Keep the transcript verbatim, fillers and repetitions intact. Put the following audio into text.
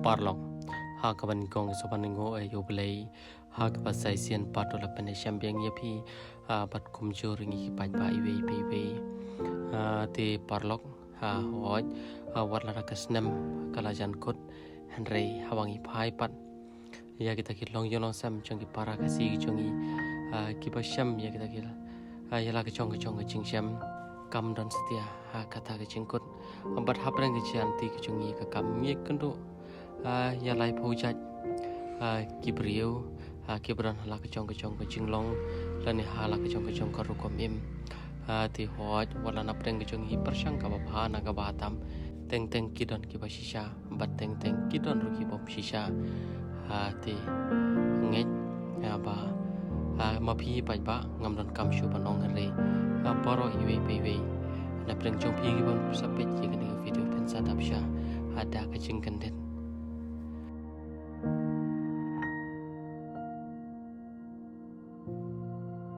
paralok, ha kaba nyngkong sa ban nguh ïa u Blei ha kaba sa shisien pat u la pynïashem biang ïa phi, ah, bad kumjuh ruh ïa ngi ki paidbah iwei pa iwei. Ah, te paralok, ha, hooid, ha, wat la ka snem ka la jan kut, hynrei haba ngi phai pat ïa kita ki longïing longsem jong ki para Khasi jong ngi, ah, kiba shem ïa kita ki, ah, ïa la ka jong ka jong ka jingshem, kam don satia, ha, kata ka jingkut. Bad hapdeng ka jingïaid ka jong ngi ka kam, ngi kynduh, ah, ïa laiphew jait, ah, ki briew, ah, kiba don ha la ka jong ka jong ka jinglong lane ha la ka jong ka jong ka rukom im. Ah, te hooid, wat la napdeng ka jong ngi pyrshang kaba bha na kaba tam, teng teng ki don kiba shisha bad teng teng ki don ruh ki bym shisha. Ah, te ngeit, ah, ba, ah, ma phi paidbah ngam donkam shuh ban ong, hynrei, ah, baroh iwei pa iwei napdeng jong phi kiba sa peit ïa kane ka video phin sa dap sha, ah, da ka jingkyndit